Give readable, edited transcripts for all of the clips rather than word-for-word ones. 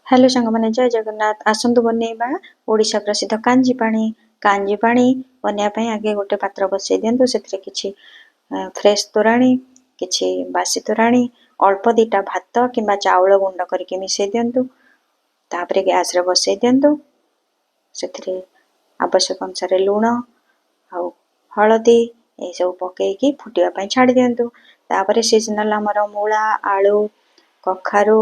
Hello ସାଙ୍ଗମାନେ, ଜୟ ଜଗନ୍ନାଥ। ଆସନ୍ତୁ ବନେଇବା ଓଡ଼ିଶା ପ୍ରସିଦ୍ଧ କାଞ୍ଜି ପାଣି। କାଞ୍ଜି ପାଣି ବନେଇବା ପାଇଁ ଆଗେ ଗୋଟେ ପାତ୍ର ବସେଇ ଦିଅନ୍ତୁ। ସେଥିରେ କିଛି ଫ୍ରେଶ୍ ତୋରାଣୀ, କିଛି ବାସି ତୋରାଣୀ, ଅଳ୍ପ 2ଟା ଭାତ କିମ୍ବା ଚାଉଳ ଗୁଣ୍ଡ କରିକି ମିଶାଇ ଦିଅନ୍ତୁ। ତାପରେ ଗ୍ୟାସ୍ରେ ବସେଇ ଦିଅନ୍ତୁ। ସେଥିରେ ଆବଶ୍ୟକ ଅନୁସାରେ ଲୁଣ ଆଉ ହଳଦୀ ଏସବୁ ପକେଇକି ଫୁଟିବା ପାଇଁ ଛାଡ଼ି ଦିଅନ୍ତୁ। ତାପରେ ସିଜନାଲ୍ ଆମର ମୂଳା, ଆଳୁ, କଖାରୁ,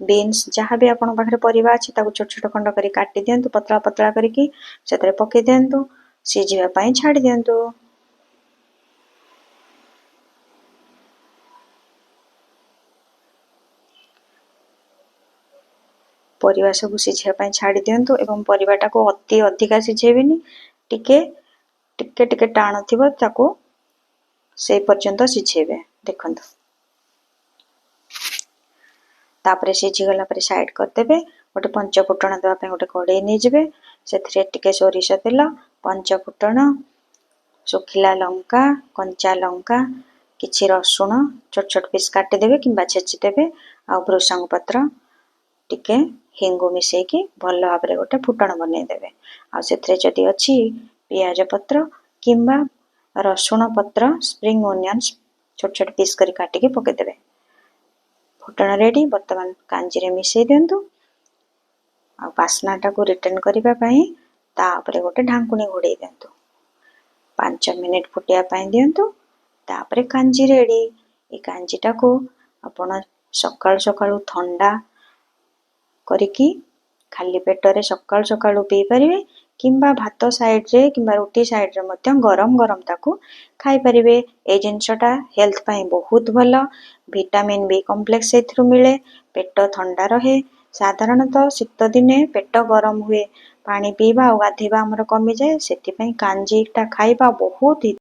ବିନ୍ସ, ଯାହା ବି ଆପଣଙ୍କ ପାଖରେ ପରିବା ଅଛି, ତାକୁ ଛୋଟ ଛୋଟ ଖଣ୍ଡ କରି କାଟି ଦିଅନ୍ତୁ, ପତଳା ପତଳା କରିକି ସେଥିରେ ପକେଇ ଦିଅନ୍ତୁ। ସିଝିବା ପାଇଁ ଛାଡ଼ି ଦିଅନ୍ତୁ। ପରିବା ସବୁ ସିଝିବା ପାଇଁ ଛାଡ଼ି ଦିଅନ୍ତୁ ଏବଂ ପରିବାଟାକୁ ଅତି ଅଧିକା ସିଝେଇବେନି, ଟିକେ ଟିକେ ଟିକେ ଟାଣ ଥିବ, ତାକୁ ସେଇ ପର୍ଯ୍ୟନ୍ତ ସିଝେଇବେ। ଦେଖନ୍ତୁ, ତାପରେ ସିଝିଗଲା ପରେ ସାଇଡ଼୍ କରିଦେବେ। ଗୋଟେ ପଞ୍ଚ ଫୁଟଣ ଦେବା ପାଇଁ ଗୋଟେ କଡ଼େଇ ନେଇଯିବେ। ସେଥିରେ ଟିକେ ସୋରିଷ ତେଲ, ପଞ୍ଚ ଫୁଟଣ, ଶୁଖିଲା ଲଙ୍କା, କଞ୍ଚା ଲଙ୍କା, କିଛି ରସୁଣ ଛୋଟ ଛୋଟ ପିସ୍ କାଟିଦେବେ କିମ୍ବା ଛେଚିଦେବେ, ଆଉ ଭୃସଙ୍ଗ ପତ୍ର, ଟିକେ ହେଙ୍ଗୁ ମିଶେଇକି ଭଲ ଭାବରେ ଗୋଟେ ଫୁଟଣ ବନେଇଦେବେ। ଆଉ ସେଥିରେ ଯଦି ଅଛି ପିଆଜ ପତ୍ର କିମ୍ବା ରସୁଣ ପତ୍ର, ସ୍ପ୍ରିଙ୍ଗ ଓନିଅନ୍ସ ଛୋଟ ଛୋଟ ପିସ୍ କରି କାଟିକି ପକେଇଦେବେ। ଫୁଟଣ ରେଡ଼ି। ବର୍ତ୍ତମାନ କାଞ୍ଜିରେ ମିଶେଇ ଦିଅନ୍ତୁ ଆଉ ବାସ୍ନାଟାକୁ ରିଟର୍ନ କରିବା ପାଇଁ ତା ଉପରେ ଗୋଟେ ଢାଙ୍କୁଣୀ ଘୋଡ଼େଇ ଦିଅନ୍ତୁ। 5 ମିନିଟ୍ ଫୁଟିବା ପାଇଁ ଦିଅନ୍ତୁ। ତାପରେ କାଞ୍ଜି ରେଡ଼ି। ଏ କାଞ୍ଜିଟାକୁ ଆପଣ ସକାଳୁ ସକାଳୁ ଥଣ୍ଡା କରିକି ଖାଲି ପେଟରେ ସକାଳୁ ସକାଳୁ ପିଇପାରିବେ, କିମ୍ବା ଭାତ ସାଇଡ଼୍ରେ କିମ୍ବା ରୁଟି ସାଇଡ଼୍ରେ ମଧ୍ୟ ଗରମ ଗରମ ତାକୁ ଖାଇପାରିବେ। ଏଇ ଜିନିଷଟା ହେଲ୍ଥ ପାଇଁ ବହୁତ ଭଲ। ଭିଟାମିନ୍ ବି କମ୍ପ୍ଲେକ୍ସ ଏଥିରୁ ମିଳେ, ପେଟ ଥଣ୍ଡା ରହେ। ସାଧାରଣତଃ ଶୀତ ଦିନେ ପେଟ ଗରମ ହୁଏ, ପାଣି ପିଇବା ଆଉ ଗାଧେଇବା ଆମର କମିଯାଏ। ସେଥିପାଇଁ କାଞ୍ଜିଟା ଖାଇବା ବହୁତ